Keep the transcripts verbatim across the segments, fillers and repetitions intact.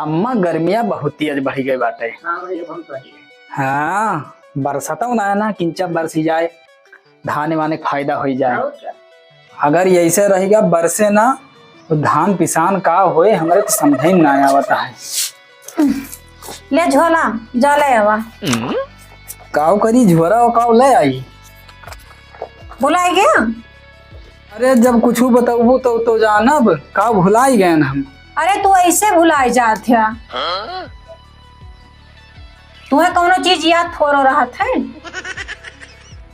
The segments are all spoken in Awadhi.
अम्मा, गर्मिया बहुत तेज बढ़ि गइ बाटे। हाँ भइया, बहुत बढ़ि गइ। हाँ, बरसतउ ना है ना, किंचा बरसी जाए, धाने वाने क फायदा होइ जाए। और क्या? अगर यइसे रहिगा, बरसे ना, तो धान पिसान का होए, हमरे तो समझइ में ना आवत है। ले झोला, जा ले आवा। काउ करी झोरा, काउ ले आई? भुलाइ गया? अरे, जब कुछु बतउबू तो, तो जानब, काउ भुलाइ गएन हम। अरे, तू अइसे भुलाइ जात है। तुहैं कउनो चीज याद थोरो रहत है?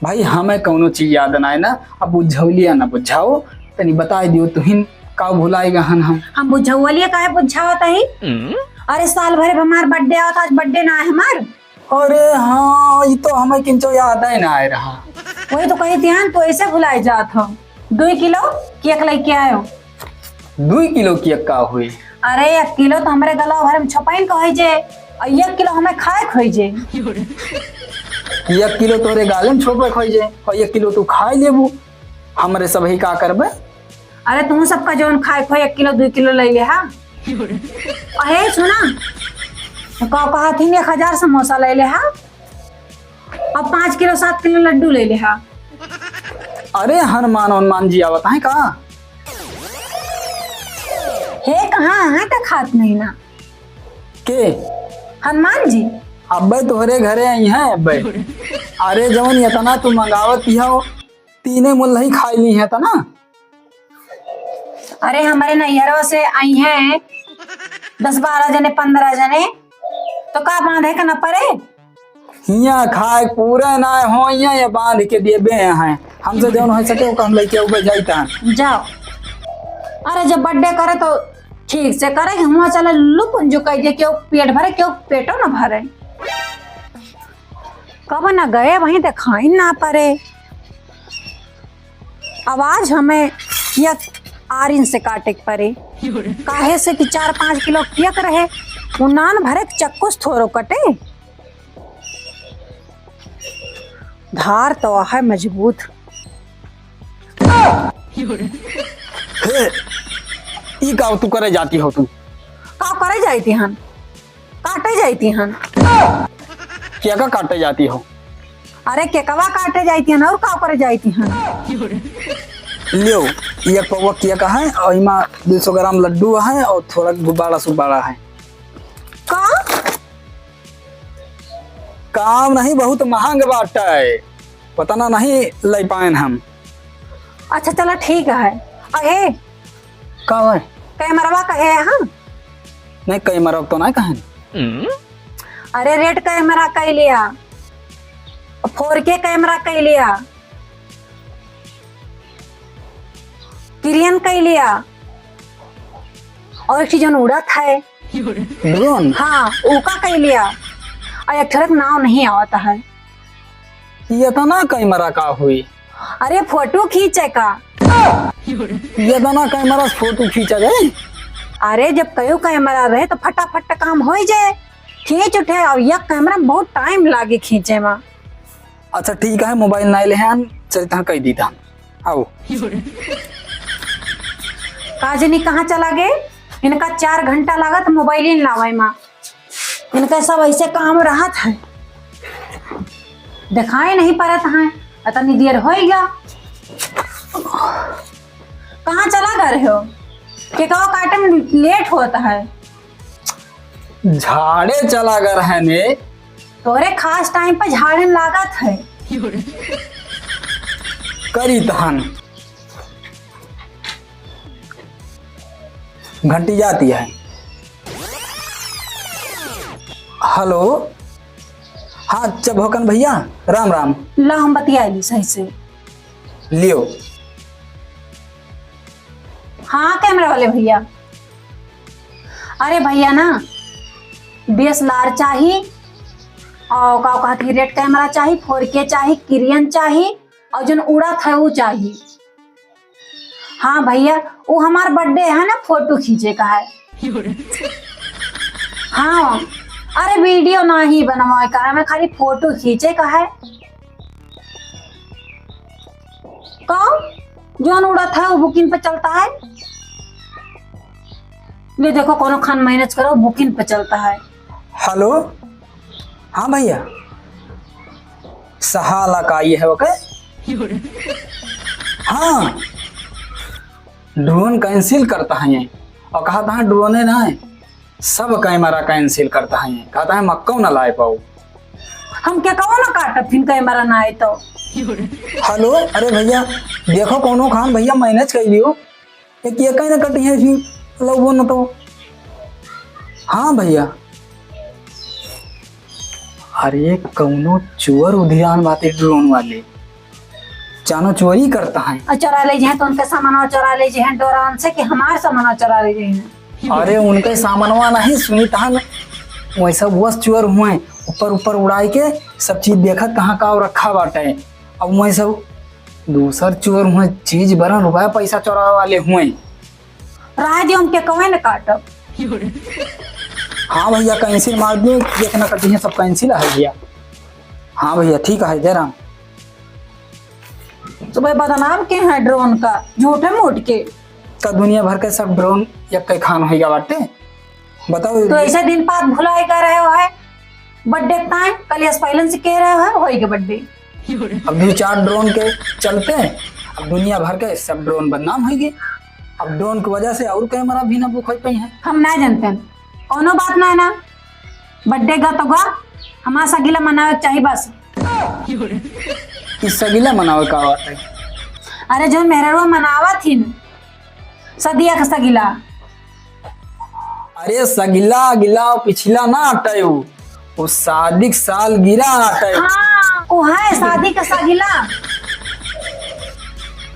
भाई, हमैं कउनो चीज याद नाहीं ना, अब बुझौलिया ना बुझाओ, तनी बताइ दियो तुहिन, काउ भुलाइ गहन हम। हम बुझौलिया काहे बुझावत ही? अरे, साल भरे प हमार birthday आवत, आज birthday ना है हमार। अरे हाँ, ई तो हमैं किंचो याद ही ना आए रहा। वही तो कही ध्यान, तू अइसे भुलाइ जात हो। दुइ किलो cake लइके आयो। दुइ किलो cake का होई? अरे, एक किलो तो हमरे गला भरे में छोपाइन क होइ जे, अउर एक किलो हमैं खाए क होइ जे। एक किलो तोरे गाले में छोपे क होइ जे, अउर एक किलो तू खाइ लेबू, हमरे सबही का करबे? अरे, तुहूँ सबका जउन खाए क होइ, एक किलो, दुइ किलो लइ लेहा। अहे, सुना, तो का कहत ही, एक हजार समोसा लइ लेहा। अब पाँच किलो, सात किलो लड्डू लइ लेहा। अरे, हनुमान, हनुमान जी आवत हैं का? हे, कहाँ हैं, त खात नहीं ना। के? हनुमान जी। अब्बे तोहरे घरे अइहैं अब्बे। अरे, जउन एतना तू मंगावत ही हो, तीने मुल्लही खाइ लिहैं त ना। अरे, हमरे नइहरवा से अइहैं दस बारह जने, पन्द्रह जने, तो का बाँधे क न परे? हियाँ खाए क पूरा नाहीं होइ, हियाँ ये बाँध के देबे हैं। हमसे जउन होइ सके, ओका हम लइके अउबे जाइत हैं। जाओ। अरे, जब birthday करे तो ठीक से करे, हुआँ चले लुपुन जो कहि दे, केउ पेट भरे, केउ पेटो न भरे। कब न गए, वहीं देखाइन ना परे। अब आज हमैं cake आरिन से काटे क परे, काहे से कि चार पाँच किलो cake रहे, उ नान भरे क चक्कू से थोरो कटे। धार तो है मजबूत। हे, ई का तू करे जाती हो तू? का करे जाती हन? काटे जाइती हन। केका काटे जाती हो? अरे, केकवा काटे जाइती हन, अउर का करे जाइती हन? लियो, ये पौवा केक है, अउर इमा दुइ सौ ग्राम लड्डू है, अउर थोड़ा गुब्बारा सुब्बारा है। का? काम नहीं, बहुत महंग बाटे, पता ना नहीं लइ पाएन हम। अच्छा, चला, ठीक है। अहे, का है? कैमरवा कहे है हम? नहीं, कैमरा तो नहीं कहेन। अरे, red camera कइ लिया, four K camera कइ लिया, Crane कइ लिया, अउर एक चीज जउन उड़त है। Drone? हाँ, उका कइ लिया। अउर एक ठो नाव नहीं आवत है। एतना कैमरा का हुई? अरे, फोटो खींचे का। एतना कैमरा से फोटो खींचा जाए? अरे, जब कयो कैमरा रहे तो फटाफट काम होइ जाए, खींच उठे। अउर एक कैमरा में बहुत time लागे खींचे में। अच्छा, ठीक है, मोबाइल नाहीं लेहे आन, चलित हाँ, कहि दीत हाँ। आओ। का जनी कहाँ चला गए? इनका चार घंटा लागत मोबाइल ही लावे मा। इनका सब अइसे काम रहत है, देखाए नहीं परत है। अतनी देर होइ गया, कहाँ चला गए हो? केकवा काटे में late होत है। झाड़े चला गए हैं ने। तोरे खास time पर झाड़े में लागत है। करी तहन। घंटी जाती है। हेलो, हाँ चभोकन भइया, राम राम। ला, हम बतियाइ ली सही से। लियो। हाँ, कैमरा वाले भइया, अरे भइया ना, D S L R चाही, अउर का कहत ही, red camera चाही, four K चाही, Crane चाही, अउर जउन उड़त है उ चाही। हाँ भइया, उ हमार birthday है ना, फोटो खींचे का है। हाँ, अरे video नाहीं बनवाए का है, हमें खाली फोटो खींचे का है। कौन? जौन उड़त है वो booking पे चलता है। ले देखो, कौनो खान manage करो, booking पे चलता है। हेलो, हाँ भैया, सहाला का ये है, ओके? हाँ, drone cancel करता है ये, और कहता है drone है ना, सब camera cancel करता है ये, कहता है मक्को ना लाए पाओ। हम क्या कहो ना काटब, फिर camera ना आए तो। हेलो, अरे भैया, देखो कौनो खान भैया manage कर लियो, एक ये कहीं ना कटी है फिर लगबो न तो। हाँ भैया, अरे कौनो चोर उधिरान बाटे drone वाले, जानो चोरी करता है। और चोरा ले जाए तो उनका सामानवा चोरा ले जाए drone से कि हमार सामानवा चोरा ले जाए। अरे उनके सामानवा नहीं सुनी तहन, वैसा बस चोर हुए, ऊपर ऊपर उड़ाई के सब चीज देखत कहाँ का रखा बाटे। अब वही सब दूसर चोर हुए, चीज बरन रुपया पैसा चोरावे वाले हुए। रह दे, हम केकवे न काटब। हाँ भैया, cancel मार दियो, देखना कटी है सब cancel है भैया। हाँ भैया, ठीक है, जय राम। सुबह बदनाम के है drone का, झूठे मूठ के। का दुनिया भर के सब drone एक खान होइगा बाटे, बताओ। तो ऐसे दिन पात भुलाए का रहे हो है, birthday के time कल यस पहलन से कह रहे हो है, होई के birthday। अब दो चार drone के चलते अब दुनिया भर के सब drone बदनाम होइगे। अब drone की वजह से और camera भी ना book हो पाई है। हम ना जानते हैं, कोनो बात ना है ना, birthday गा तो गा, हमारा सगीला मनावे के चाहिए बस। ई सगीला मनावे का बात है? अरे जो मेहररुआ मनावा थी न, सदिया का सगीला। अरे सगीला गिला पिछला ना हटायो, वो शादी के साल गिरा हटायो। हाँ, वो है शादी का सगीला।